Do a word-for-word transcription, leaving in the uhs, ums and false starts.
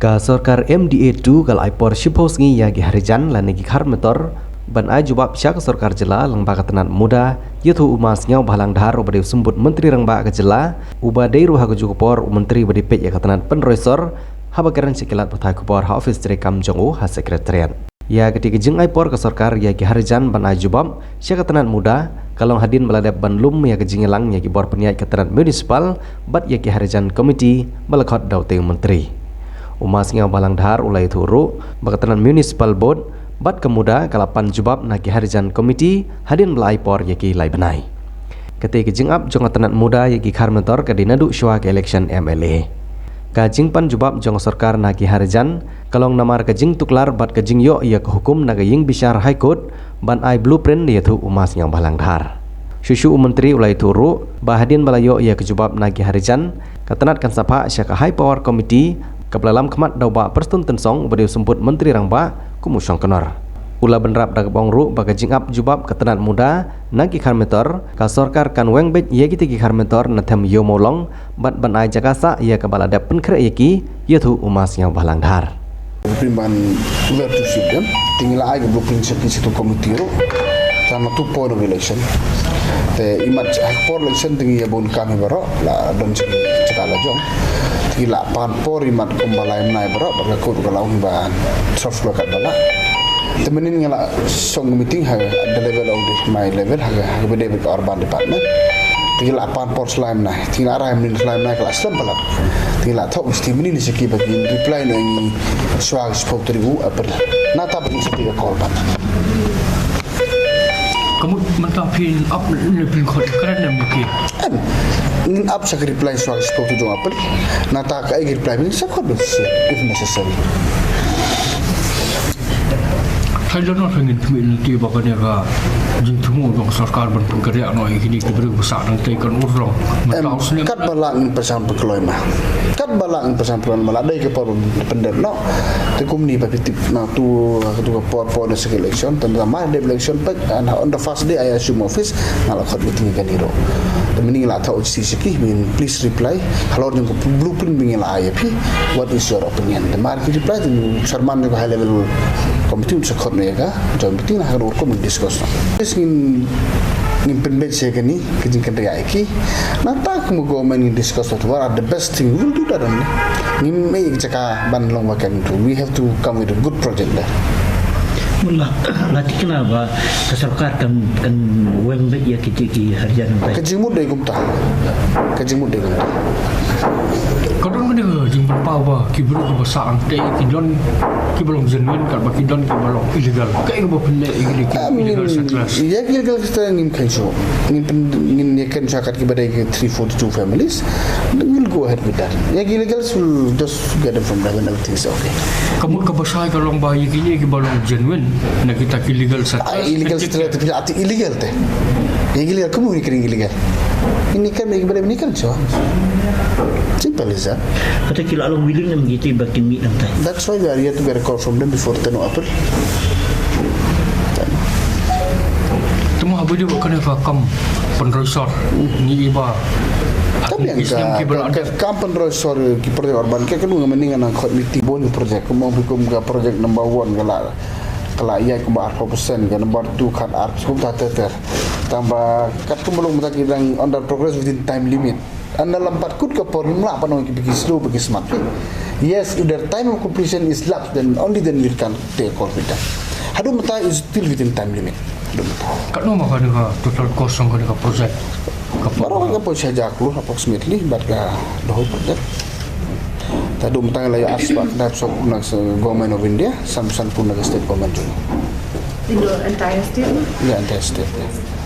Ka sorkar M D A two ka la ai por shiphew sngi ïa ki harijan lane ki khar metor ban ai jubab sha ka sorkar jylla lyngba ka tnat MUDA, ïathuh u Ma Sniawbhalang Dhar uba dei u symbud Myntri Rangbah ka jylla, uba dei ruh ha kajuh ka por u Myntri ba dei peit ïa ka tnat pynroi sor, haba kren sha ki lad pathai khubor ha ophis treikam jong u ha Secretariat. Ïa katei ka jingai por ka sorkar ïa ki harijan ban ai jubab sha ka tnat MUDA, ka long hadien ba la dep ban lum ïa ka jingïalang ïa ki bor pynïaid ka tnat municipal bad ïa ki harijan committee ba la khot da utei u Myntri. U Ma Sniawbhalang Dhar u la ïathuh ruh ba ka tnat municipal board bad ka MUDA ka la pan jubab na ki harijan committee hadien ba la ai por ïa ki lai bnai. Katei ka jingap jong ka tnat MUDA ïa ki khar metor ka dei naduh shuwa ka election M L A. Ka jingpan jubab jong ka sorkar na ki harijan ka long namar ka jingtuklar bad ka jingïoh ïa ka hukum na ka ïingbishar High Court ban ai blueprint, ïathuh u Ma Sniawbhalang Dhar. Shuh shuh u Myntri u la ïathuh ruh ba hadien ba la ïoh ïa ka jubab na ki harijan, ka tnat kan sa phah sha ka High Power Committee kaba la lam khmat da u Bah Prestone Tynsong uba dei u symbud Myntri Rangbah kum u shongknor. U la bynrap da kaba ong ruh ba ka jingap jubab ka tnat MUDA na ki khar metor, ka sorkar kan weng beit ïa kitei ki khar metor na them Ïew Mawlong bad ban ai jaka sah ïa kaba la dep pynkhreh ïa ki, ïathuh u Ma Sniawbhalang Dhar. Blueprint ban where to sit them. Te ngi la ai ka blueprint sha ki, sha tu committee ruh. Tang na tu por of election. Te imat ha por election te ngi ïa bun kam hi baroh la don sha ki jaka la jong. Te ngi la pan por imat kumba lai bnai baroh bad ka kut ka la ong hi ban solve la kat ba la. Te mynnin ngi la song meeting ha the level of the, my level ha ka, ha ka bad ka urban department. Te ngi la pan por sa lai bnai. Te ngi la rai mynnin sa lai bnai ka la slem palat. Te ngi la thoh ka siti mynnin sha ki ba kin reply na ngi shuwa ka shiphew tarik u April. Nangta ba kin siti ka call pat. Ka mut mynta phin ap ne phin khot kren ne mynta? Em, ngin ap sa ka reply shuwa ka shiphew tarik jong u April. Nangta kaei ka reply mynnin sa khot if necessary. Thailand noh, ngin khmih lynti ba kane ka jingthmu jong ka sorkar ban pynkynriah noh ïa kine ki briew ba sah nangtei kan urlong. Em, mynta u snem katba lah ngin pyrshang pynkloi ma. Katba lah ngin pyrshang pynkloi ma, la dei ka por ban pyndep noh. Te kumne ba phi tip na tu, ka tu ka por por na second election, tang ma dep election pat, and on the first day I assume office, nga la khot meeting ïa kane ruh. Te mynnin la thoh siti sha ki, mynnin please reply. Halor jong ka blueprint ba ngi la ai ïa phi, what is your opinion? Te mar ki reply te u chairman jong ka high level committee un sa khot noh ïa ka joint meeting, la ha ka dur kum discuss noh. Yes, ngin, ngin pynbeit sha kane ka jingkynriah ïa ki. Nangta kum ka government ngin discuss what, what are the best thing, we will do that only. Ngim ïoh jaka ban long vacant tu. We have to come with a good project there. Mut la, la tikna ba ka sorkar kan, kan weng beit ïa ki, ki harijan nangtei. Ka jingmut dei kumta. Ka jingmut dei kumta. Ka don kane ka jingpynpaw ba ki briew kiba sah nangtei ki don kiba long genuine, katba ki don kiba long illegal. Kaei kaba phin leh ïa ki, ki illegal settlers? Ïa ki illegal settlers ngin kynmaw. Ngin pyn, ngin ïa kynmaw kat kiba dei ki three forty-two families. We'll go ahead with that. Ïa ki illegals will just get them from them and everything is okay. Ka mut kaba shai ka long ba ïa kine kiba long genuine na kita ki legal settlers. Ah, illegal settlers te phi la ati illegal te. Illegal, kumno ngin kren illegal? Ngin kren illegal, ngin kren so. Simple as that. Kata ki la long willing ne em kita ba kin mih nangtai. That's why we are here to get a call from them before ten of April. Te mo haba ïadei bad kane ka kam pynroi sor, ngi i ba. Ka biang ka, ka, ka kam pynroi sor ki project urban, ka kanu nga mynnin nga nang khot meeting bun ki project, kumba ong phi kum ka project number one ka la, ka la ïaid kumba arphew percent, ka number two kat arphew, kumta ter ter. Tang ba katkum ba long mynta ki dang under progress within time limit. Hynda lympat kut ka por ngim lah ban ong ki ba ki slow ba ki smat. Yes, if their time of completion is lapsed, then only then we can take a call with them. Haduh mynta is still within time limit. Haduh mynta. Katno ma kane ka total cost jong kane ka project? Ka baroh ka poi sha hajar klur approximately, bad ka the whole project. Te haduh mynta la ïa ask ba ka dap sop na government of India, san san pun na ka state government jong. In the entire state? Yeah, entire state, yeah.